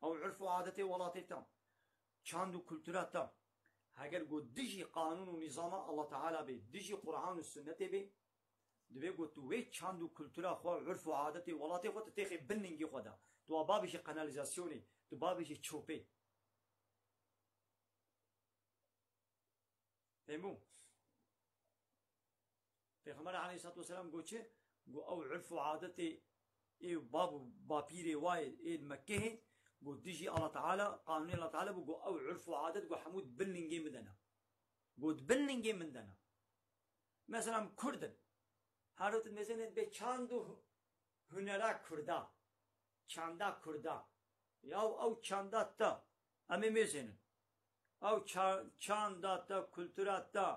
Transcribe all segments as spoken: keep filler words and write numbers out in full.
Ew urf û adetê welatê te, çand û kultura te, heger ku dijî qanûn û nîzama Allah Teala bê, dijî Quran û Sunnetê bê, divê ku tu wê çand û kultura xwe, urf û adetê welatê xwe, tu têxê bin lingê xwe de. Tu wa babêjî kanalîzasyonê, tu babêjî çopê. Fehmû? Pêxember aleyhissalatu vesselam got çi? Got ew urf û adetê ê bab û bapîrê wayê ê Mekkehê, got dijî Allah Teala, qanûnê Allah Teala bû, got ew urf û adet, got hemû di bin lingê min de ne. Got di bin lingê min de ne. Mesela em Kurd in. Her rot mêzênê bê çand û hunera Kurda. Çanda Kurda. Ya ew çanda te. Em ê mêzênin. Ew ça-, çanda te, kultura te.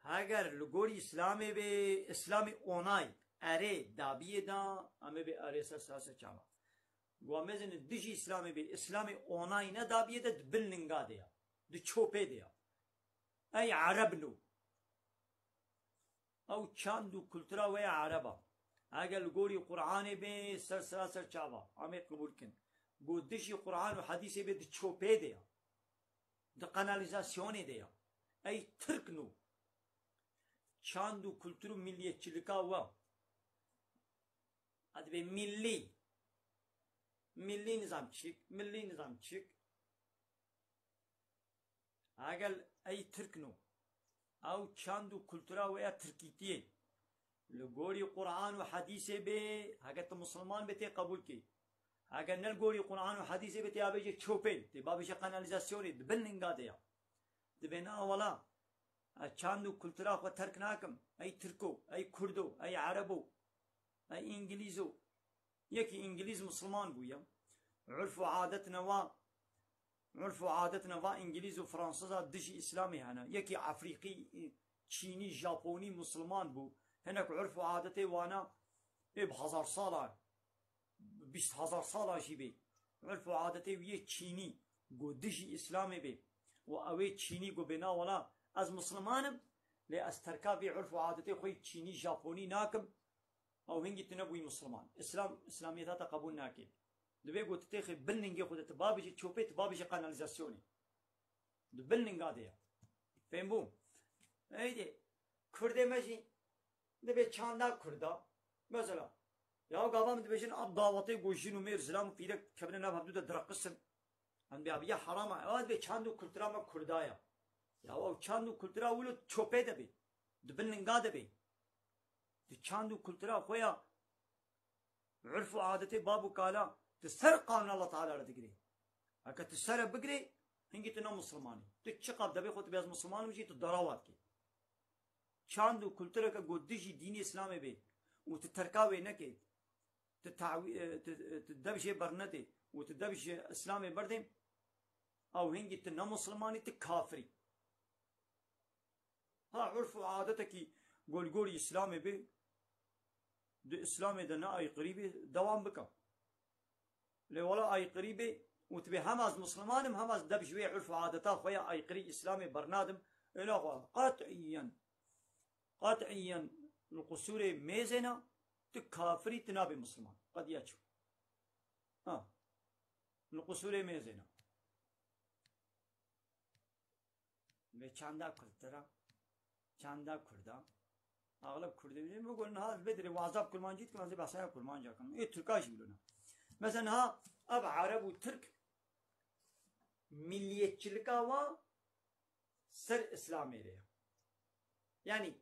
Heger li gorî Îslamê bê, Îslamê onay, erê, dabiyê da, em ê bê erê ser, ser, ser çava. Got mêzênin dijî Îslamê bê, Îslamê onay ne dabiyê de, di bin linga de ya. Di çopê de ya. Ey Ereb no. Ew çand û kultura wê ya Ereba. Eger li gorî Qur'anê bê, ser sira ser çava. Em ê qebûl kin. Got dijî Qur'an û hedîsê bê, di çopê de ya. Di kanalîzasyonê de ya. Ey Tirk no. Çand û kultur û milliyetçilika we. Adibê millî. Millî nizam çik, millî nizam çik. Hegel ey Tirk no. Ew çand û kultura wê ya Tirkîtiyê. Li gorî Qur'an û hedîsê bê, hege tu Musulman bê tê qebûl kê. Hege ne li gorî Qur'an û hedîsê bê tê ya bêje çopê, tê ba bêje kanalîzasyonê, di bin linga de ya. Dibê na wela, ez çand û kultura xwe terk nakim. Ey Tirko, ey Kurdo, ey Erebo, ey Îngilîzo. Yekî Îngilîz Musulman bûye. Urf û adetine wa, urf û adetine va Îngilîz û Fransiza dijî Îslamê hene. Yekî Efrîqî, Çînî, Japonî Musulman bû. Hinek urf û adetê wana ê bi hezar sala, bîst hezar sala jî bê. Urf û adetê wî yê Çînî, ku dijî Îslamê bê. Û ew ê Çînî ku bê na wela, ez Musulman im, lê ez terka vê urf û adetê xwe yê Çînî, Japonî nakim. Ew hingî tu nebûyî Musulman. Îslam, Îslamiyeta te qebûl nake. Divê ku tu têxê bin lingê xwe de, tu babêjî çopê, tu babêjî kanalîzasyonê. Di bin linga de ya. Fêm bû? Eydê, Kurdê me jî dibê çanda Kurda. Mesela, ya gava min dibêjin, ev dawetê ku jin û mêr, zilam û pîrek kevine nav hevdû de direqisin. Em dibê, ev ya heram e. Ew dibê çand û kultura me Kurda ya. Ya ew çand û kultura wilo çopê de bê. Di bin linga de bê. Tu çand û kultura xwe ya, urf û adetê bab û kala, tu ser qanûna Allah Teala re digirê. Heke tu ser re bigirê, hingî tu ne Musulman î. Tu çiqas dibê xwe tu bê ez Musulman im jî, tu derawa dikê. Çand û kultureke ku dijî dînê Îslamê bê û tu terka wê nekê, tu tawî-, e, tu, e, tu dev jê bernedê û tu dev ji Îslamê berdê, ew hingî tu ne Musulman î, tu kafir î. Ha, urf û adetekî ku li gorî Îslamê bê, di Îslamê de ne ayqirî bê, dewam bike. Lê wela ayqirî bê û tu bê hem ez Musulman im, hem ez deb ji wê urf û adeta xwe ya ayqirî Îslamê bernadim, êla xwe qet'iyen, qet'iyen li qusûrê mêzêna, tu kafirî, tu nabê Musulman. Qediya çû. Ha. Li qusûrê mêzêna. Ve çanda Kurd tera, çanda Kurda. Axleb Kurdê bîne, bigo niha ez bê dirê WhatsApp Kurmancî dikim, ez ê behsaya Kurmanca kim. Ê Tirka jî wilo ne. Mesela niha ev Ereb û Tirk milliyetçilika wa ser Îslamê re ye. Yanî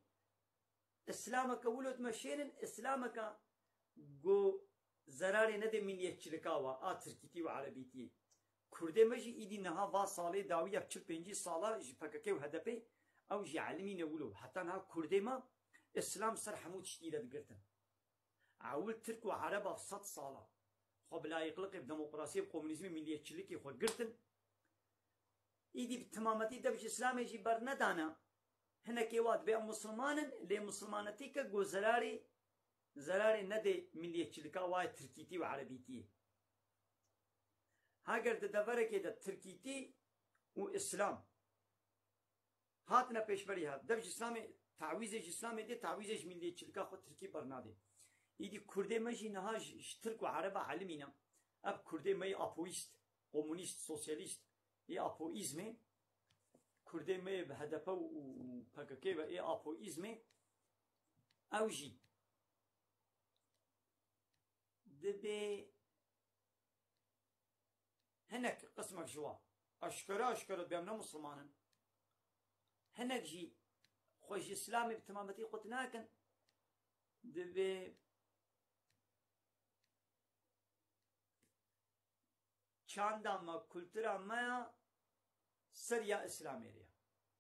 Îslameke wilo dime şênin, Îslameke ku zerarê nede milliyetçilika wa, a Tirkîtî û Erebîtiyê. Kurdê me jî îdî niha va salê dawî ya çil pêncî sala ji P K K û H D P, ew jî elimîne wilo. Heta niha Kurdê me Îslam ser hemû tiştî re digirtin. Ewil Tirk û Ereba sed sala xwe bi layîqliqê, bi demokrasiyê, bi komunîzmê, milliyetçilikê xwe girtin. Îdî bi timametî dev ji Îslamê jî bernedane. Hinekê wa dibê em Musulman in, lê Musulmanetî ke ku zerarê, zerarê nedê milliyetçilika wa yê Tirkîtî û Erebîtiyê. Heger di deverekê de Tirkîtî û Îslam hatine pêşberî hat. Dev ji Îslamê, tawîzê ji Îslamê dê, tawîzê ji milliyetçilika xwe Tirkî bernadê. Îdî Kurdê me jî niha ji, ji Tirk û Ereba elimîne. Ev Kurdê me yê apoîst, komunîst, sosyalîst, ê apoîzmê, Kurdê me yê bi H D P û, û P K K ve ê apoîzmê, ew jî dibê hinek qismek ji wan aşkere aşkere dibêm ne Musulman in. Hinek jî xwe ji Îslamê bi temametî qut nakin. Dibê çanda me, kultura me ya ser ya Îslamê re ya.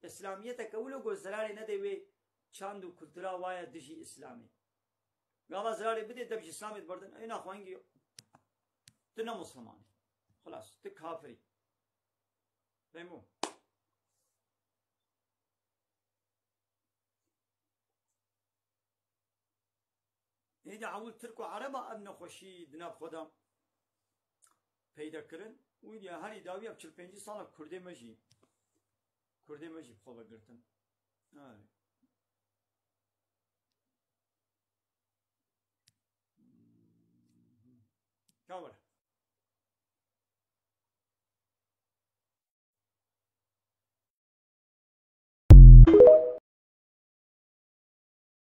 Îslamiyeteke wilo ku zerarê nede wê çand û kultura wa ya dijî Îslamê. Gava zerarê bidê, dev ji Îslamê diberdin. Ey naxwe hingî tu ne Musulman î. Xilas, tu kafir î. Fehmo? Êdî ewil Tirk û Ereba ev nexweşî di nav xwe de peyda kirin. Û êdî herî dawî ev çil pêncî sala Kurdê me jî, Kurdê me jî bi xwe ve girtin. Erê. Ka were.